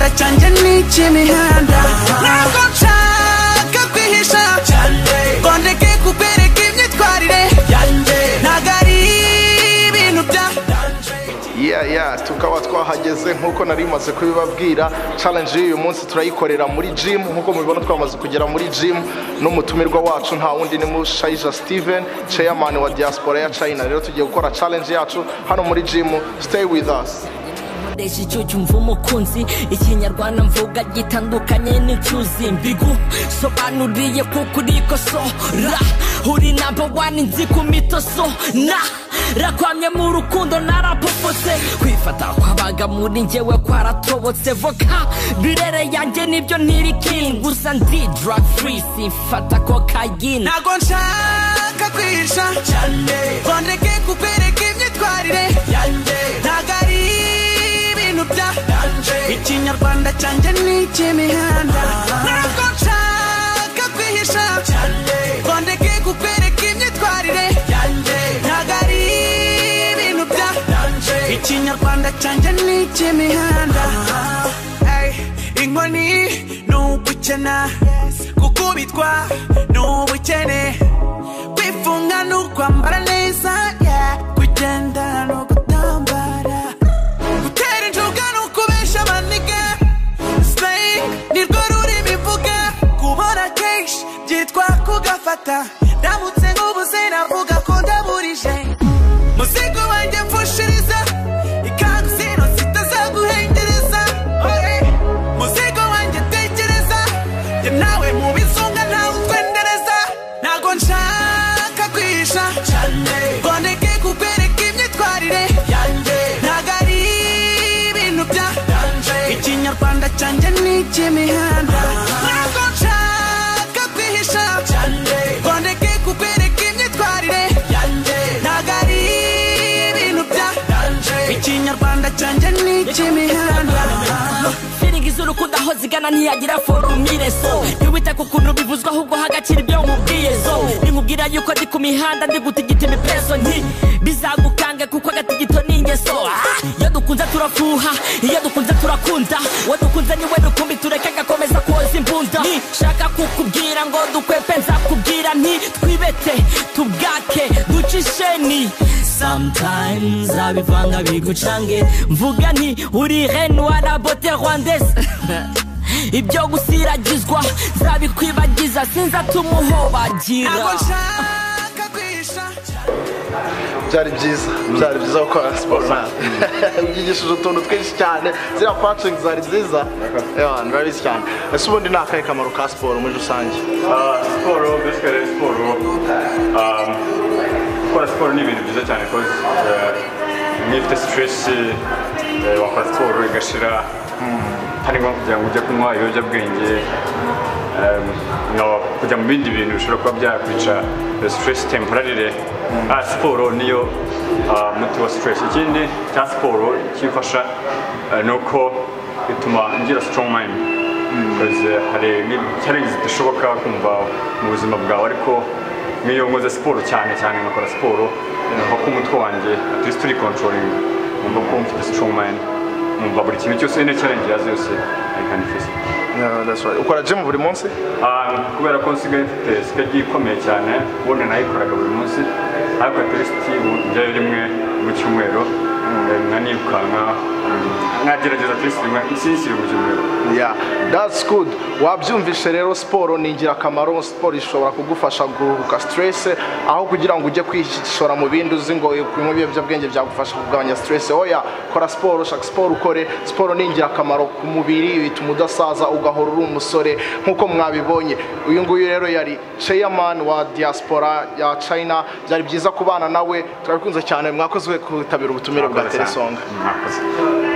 Ikinyarwanda cyanjye ni icy'imihanda. Ntabwo nshaka kwihisha ngo ndeke kukwereka imyitwarire yanjye. Ntabwo ari ibintu bya Yeah, tukaba twahageze nkuko nari maze kubibabwira. Challenge y'uyu munsi turayikorera muri gym, nkuko mubibona twamaze kugera muri gym n'umutumirwa wacu nta wundi ni Mushayija Steven, chairman wa diaspora ya China. Rero tugiye gukora challenge yacu hano muri gym. Stay with us. Nkoresha icyo cyumva umukunzi, Ikinyarwanda mvuga gitandukanye n'icyuzi. Mbigu sobanuriye kuko urikosora, uri number one nzi ku mitoso na rakwamye mu rukundo narapopotse. Kwifata kwabaga muri njyewe kwaratobotse. Voka birere yanjye nibyo ntiriking, gusa ndi drug free, simfata cocaine. Ntabwo nshaka kwihisha ngo ndeke kukwereka imyitwarire yanjye. Ntabwo ari ibintu bya Ikinyarwanda cyanjye ni icy'imihanda. Ntabwo nshaka kwihisha ngo ndeke kukwereka imyitwarire yanjye. Ntabwo ari ibintu bya Ikinyarwanda cyanjye ni icy'imihanda. Inkoni ni ugukena, gukubitwa ni ubukene, kwifunga ni ukwambara neza, kugenda ni ugutambara, gutera injuga ni ukubesha amaniga, slang nirwo rurimi mvuga, kubona kenshi byitwa kugafata. Ndamutse nk'ubuze navuga ko ndaburije, muzigo wanjye mfushiriza ikanzu zino zitazaguhengereza. Muzigo wanjye tekereza, njye nawe mu bizunga ntawe utwendereza. Ntabwo nshaka kwihisha ngo ndeke kukwereka imyitwarire yanjye. Ntabwo ari ibintu bya Ikinyarwanda cyanjye ni icy'imihanda. Ntabwo nshaka kwihisha ngo ndeke kukwereka imyitwarire yanjye. Ntabwo ari ibintu bya Ikinyarwanda cyanjye ni icy'imihanda. Feeling z'urukundo aho zigana ntiyagira formule, so ntiwite ku kuntu bivuzwa ahubwo hagakira ibyo nkubwiye. Zo ninkubwira yuko ndi ku mihanda ndi gutigita imipeso, nti bizagukange kuko agatigito ni ingeso. Iyo dukunze turafuha, iyo dukunze turakunda, uwo dukunze niwe rukumbi, tureke agakomeza koza imbunda. Nshaka kukubwira ngo dukwepe, nzakubwira nti twibete tubwake duce isheni. Sometimes abivanga bigucange, mvuga nti uri reine wa la beauté rwandaise. Ibyo gusiragizwa nzabikwibagiza, sinzatumuhobagira. Ntabwo nshaka kwihisha. Byari byiza, byari byiza gukora siporo nawe. Byigishije utuntu twinshi cyane, ziriya punching zari nziza. Yeah, ndabizi cyane. Ese ubundi ni akahe kamaro ka siporo muri rusange? Siporo, basically siporo, gukora siporo ni ibintu byiza cyane, cause niba ufite stress wakora siporo igashira. Hari ngombwa kugira ngo ujye kunywa ibiyobyabwenge, no kujya mu bindi bintu bishobora kuba byakwica stress temporarily. Siporo niyo muti wa stress. Ikindi cya siporo kimfasha ni uko bituma ngira strong mind, because hari challenge zidashoboka kumva mu buzima bwawe, ariko nk'iyo nkoze siporo cyane cyane nkakora siporo, numva ko umutwe wanjye at least uri controlling, numva ko mfite strong mind, numva buri kintu cyose any challenge yaza yose I can face it. Yeah, that's right. Ukora gym buri munsi? Kubera ko nsigaye mfite schedule ikomeye cyane, ubundi nayikoraga buri munsi, ariko at least njyayo rimwe mu cyumweru, nkanirukanka, nkagerageza at least rimwe sinsire mu cyumweru. Yeah, that's good. Wabyumvishe rero, siporo ni ingirakamaro. Siporo ishobora kugufasha kuruhuka stress, aho kugira ngo ujye kwishora mu bindi uzi ngo kunywa ibiyobyabwenge byagufasha kugabanya stress. Oya, kora siporo, shaka siporo ukore. Siporo ni ingirakamaro ku mubiri, bituma udasaza ugahora uri umusore nkuko mwabibonye. Uyu nguyu rero yari chairman wa diaspora ya China. Byari byiza kubana nawe, turabikunze cyane. Mwakoze kwitabira ubutumire bwa Mwakoze cyane. Telesonga. Mwakoze.